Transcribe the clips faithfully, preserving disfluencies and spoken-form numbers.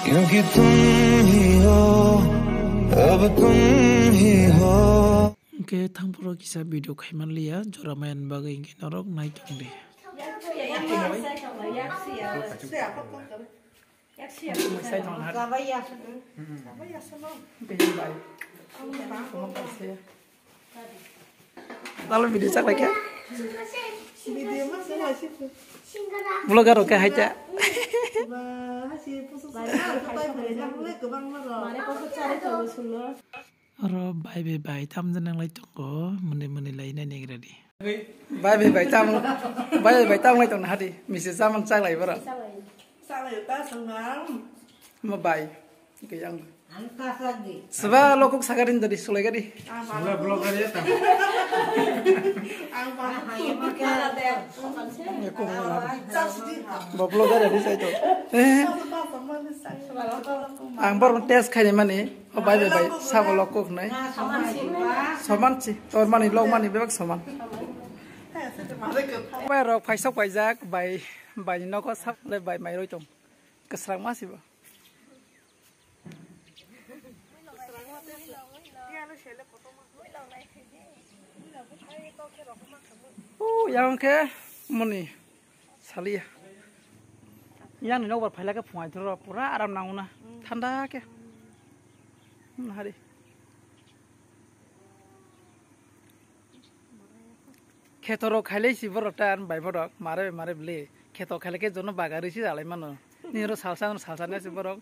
क्योंकि तुम ही हो, अब तुम ही हो। Hwnkhe thangphuru kisa video khaimanliya, jora maya ni bagwi hwnkhe norok naitongdi. Lalo video chaklaikha. Vlogger rok khe haita. Oro bai bai bai tam jani nanglai tongo, mwnwi mwnwi lai nai neng ready. Bai bai bai tam, bai bai bai tam lai tong hadi, misi chamang chaklai boro. Mo bai, kiyang. Seba lokuk sagarin dari sulai gadi. Sula vlogger ya tam. Bo vlogger ya di sai to. Eh. Ang bor test khaini mani. O bai bai bai, sabo lokuk nai. Soman si, tor mani, lok mani, bebak soman. Bai rok phaisok paijak, bai, bai ni nogo sap le bai mai roi tong. Kwsrang ma sibo. O yang khe moni saliya. Yang ni nokbar phaila khe phungai thoro pura aram nango na. Thanda khe. Hmm, hari. Kheto rok khailai si borok ta bai borok mare mare bli. Kheto khailai khe jono bagar risi jalai mano. Ni ro salsa no salsa ne si borok.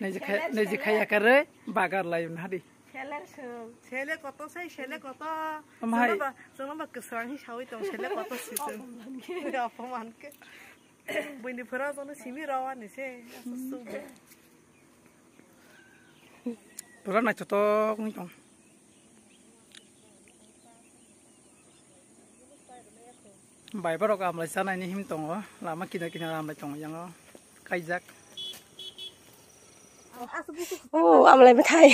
Neji khai neji khai yakare bagar lai na hari. Seler sung. Sele koto sai sele koto. Amhai. Jono ba jono ba kwsrang hi sawi tong sele koto si sung. Apoman khe. Buini phura jono simi rawa ni se. Asa sung. Pura naithotok wng tong. Bai borok amlai chanai ni him tongo, lama kinar kinar amlai tongo yang o kaijak. O amlai bwthai.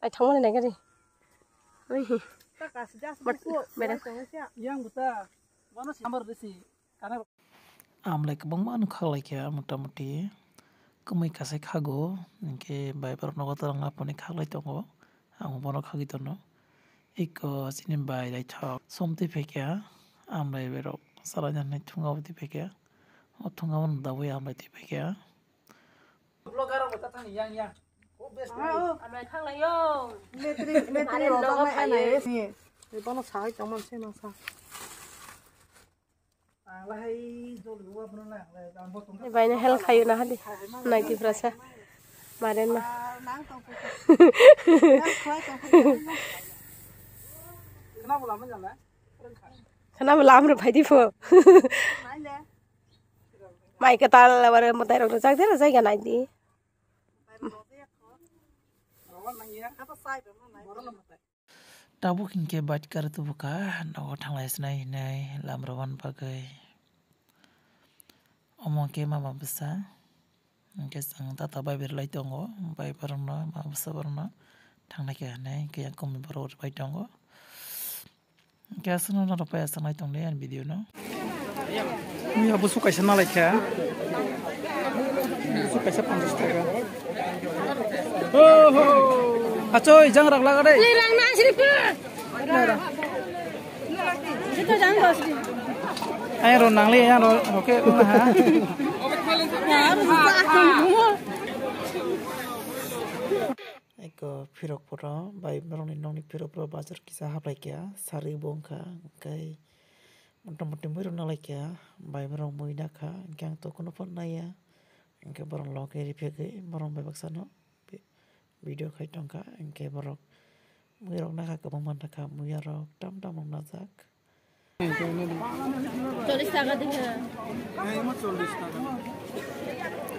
Ai thangmani nai gari. Oi. Bera. Yang buta. Mano samar bisi. Amlai kwbangma no khaklaikha, motamuti kwmwi kasai khago, hinkhe bai borok nogo twrwng laphani khaklai tongo, ang bono khagwi tono. Eko chini bai naithok somtwi phaikha, amlai berok chalaina hinwi thunga bo twi phaikha, o thunga bono dabwi amlai twi phaikha. Amlai khaklaio. Metri, metri rok ma anai. Bono sai tongmani se masa. Baino help khayo na hadi. Naiti prasa. Maren ma. Khana bo lam rok phaidi pho. Mai kwtal aro mwtai rok rwjak de rwjak ya naidi. Tabuk hinkhe bike kar tubuka, nogo thanglai sinai hinai lamrok wan bagwi. Omo khe mama bwsa, hinkhe chwng tata bai berlai tongo, bai borokno mama bwsa borokno thangnai khe hinai hinkhe yakung borok rwbai tongo. Hinkhe aswkno norok pai aswk nai tongdi ani video no. Mui abo su kaisa nalaikha. Su kaisa panchas taka. Achoi, jang rok laga dei. Le rang na asri pa. Sito jang dos di. Ayang ro nangli, ayang ro, oke, ha. Eko phirok photo bai borokni nokni phirok photo bazar kisa haplaikha, sarwi bo wngkha, hwnkhe motamoti muirok nalaikha, bai borok mui nakha, hwnkhe ang tokno phano naiya, hwnkhe borok loge riphegwi borok bai baksano vi-, video khai tongkha, hwnkhe borok muirok nakha kwbangma nakha, muiyarok tam tam rok najak. Cholish taka dikhe.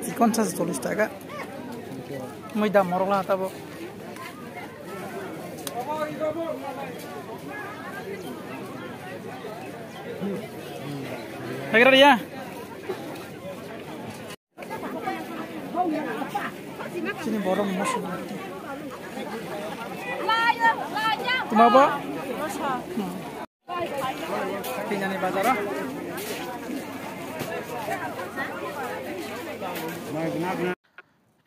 Chikon sa cholish taka. Mui dam morok la tabo. Hagra ya. Chini borok mosok. Tuma bo? Pinani bazar o.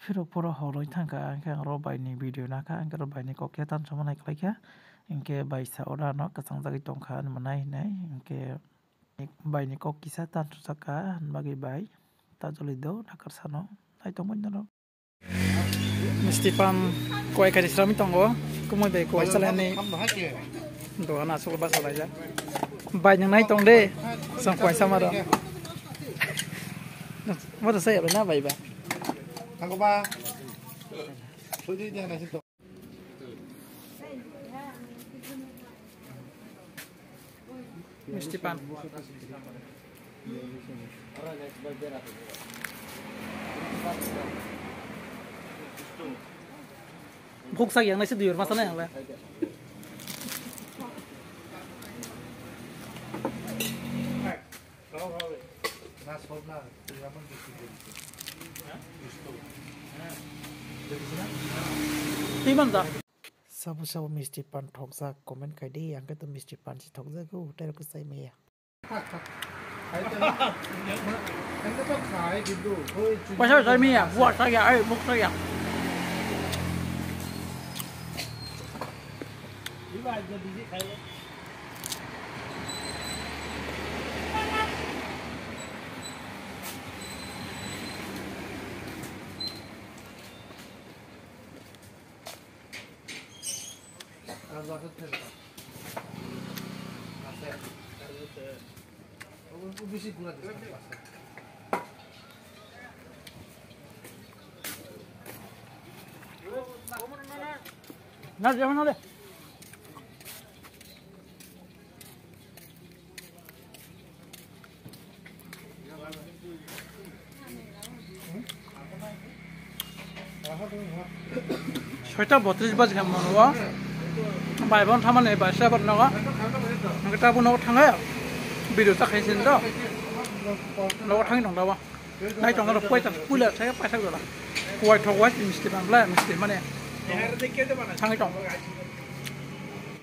Phirok phoro horoi thangkha, hwnkhe ang oro baini video nakha, hwnkhe oro baini kok ya tansukma nai khlaikha, hwnkhe bai sa oro ano kwchangjagwi tongkha ani mwnai hinwi, hwnkhe baini kok kisa tansukjak kha, hwnbagwi bai ta joli do nakar sano naitongmani norok. Misti pan koi kari srami tongo, kumui bai koi salani dogan asuk basa laijak. Bai nang nai tong de, sang koi sama do. Mo to saya na bai ba. Thank you ba. Misti pan. Buksa yang nasi duyur masa na yang le. Twi man da. Sabo sabo misti pan thokjak comment khai di, ang khe to misti pan si thokjak o, tei rok sai maya. Paisa sai maya, buat saya, ai, buk saya. Na, jangan na de. Soita botris bajikha mano o. Bai bon thamani bai se bot nogo. Nang ta bo nogo thangai. Video ta khaisi do. Nogo thangwi tong da bo. Nai tong da bo paisa puila sai paisa gola. Kuwai thok wai misti ban bla misti mane. Thangwi tong.